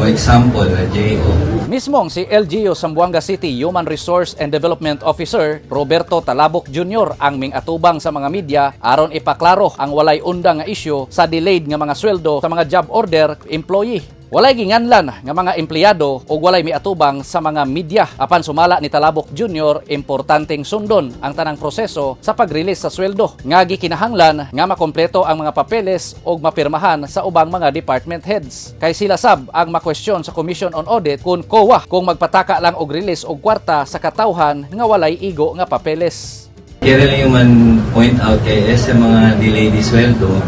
Como example, na JO. Mismong si LGU Zamboanga City Human Resource and Development Officer Roberto Talabok Jr. ang ming-atubang sa mga media aron ipaklaro ang walay undang nga isyu sa delayed nga mga sweldo sa mga job order employee. Walay ginganlan nga mga empleyado ug walay miatubang sa mga media. Apan sumala ni Talabok Jr., importanteng sundon ang tanang proseso sa pag-release sa sweldo nga gikinahanglan nga makompleto ang mga papeles ug mapirmahan sa ubang mga department heads. Kay sila sab ang makwestiyon sa Commission on Audit kung COA kung magpataka lang og release og kwarta sa katawhan nga walay igo nga papeles. Kaya lang yung man point out kay sa mga delay di sweldo,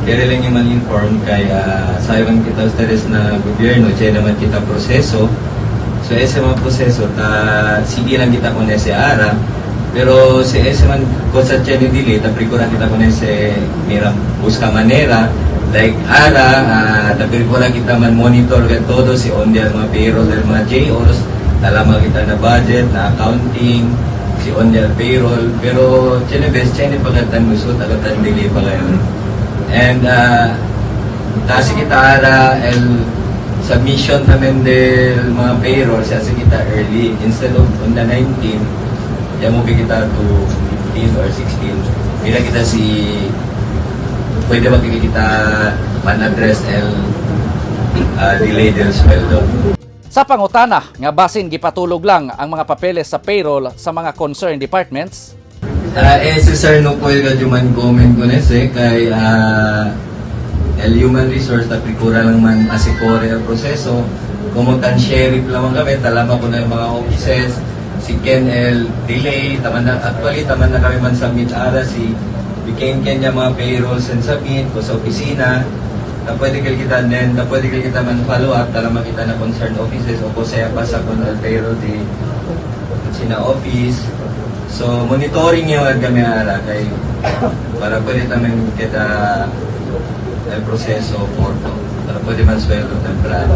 kaya lang yung man inform kay sayo man kita ustedes na gobyerno, kaya naman kita proseso. So ese mga proseso, ta sige lang kita kung ese ara, pero si ese man cosa tiyan ni delay, ta prikura kita kung ese mira busca manera, like ara, ta prikura kita man monitor ka todo si on mga payroll del mga JOs, talama kita na budget, na accounting, si on their payroll pero tiene best tiene pagkatan gusto tagatan delay pa ngayon and tasi kita ara el submission namin del mga payroll siya si kita early instead of on the 19 ya mo kita to 15 or 16 mira kita si pwede ba kita man-address el delay del sweldo. Sa pangutana nga basin gipatulog lang ang mga papeles sa payroll sa mga concerned departments, Eh, si sir no po yung man comment ko nese kay el human resource ta prikura lang man asikore ang proseso. Kumutan sheriff lamang kami, talama ko na yung mga offices, si Ken el delay, taman na, actually taman na kami man submit ara si bikin Ken niya mga payrolls and submit ko sa opisina. Na pwede kay kita then, na pwede kay kita man follow up, talama kita na concerned offices o ko saya pa sa kung el payroll di sina office. So, monitoring yung kami ara kay para pwede namin kita el proseso corto para pwede man sweldo temprano.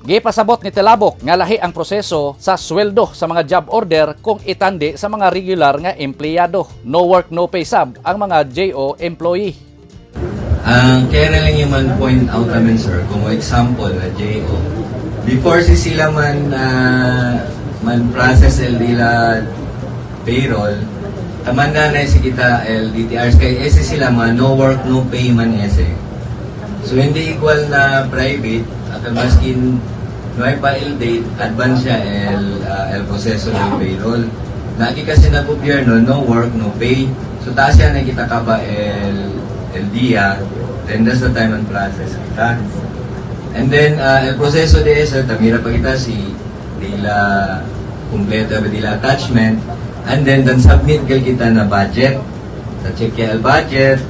Gipasabot ni Telabok nga lahi ang proseso sa sweldo sa mga job order kung itandi sa mga regular nga empleyado. No work no pay sab ang mga JO employee. Ang kaya na lang yung man point out namin sir, kung example na JO, before si sila man man process el dila payroll, taman na na si kita LDTRs kay ese sila man no work no pay man ese. So hindi equal na private at maskin no hay pa el date, advance siya el proseso ng payroll. Naki kasi na gobyerno, no work, no pay. So taas yan na kita ka ba el dia, then that's the time and process kita. And then, el proseso de eso, tamira pa kita si dila kumpleto ba dila attachment, and then submit kel kita na budget. Sa check el budget,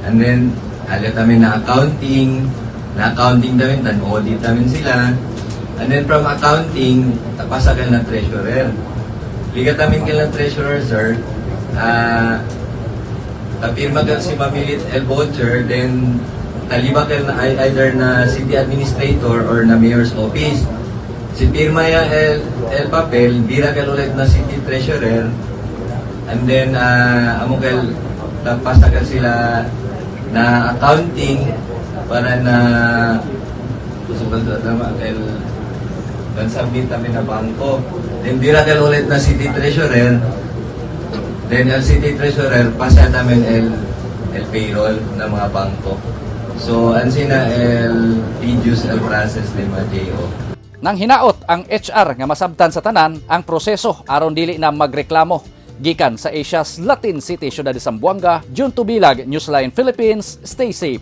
and then, alam kami na accounting namin, tan audit namin sila. And then from accounting, tapasa ka na treasurer. Liga namin ka na treasurer, sir. Tapirma ka si Mamilit El Voucher, then taliba ka na either na city administrator or na mayor's office. Si pirma ya el papel, bira ka ulit na city treasurer, and then amo kel tapasa ka sila na accounting para na kusubal tama kel dan submit kami na bangko. Then bira kel ulit na city treasurer. Then el city treasurer pasa namin el payroll ng mga bangko. So ansi na el tedious el process ni mga JO. Nang hinaot ang HR nga masabtan sa tanan ang proseso aron dili na magreklamo. Gikan sa Asia's Latin City, Ciudad de Zamboanga, June Tubilag, Newsline Philippines, stay safe.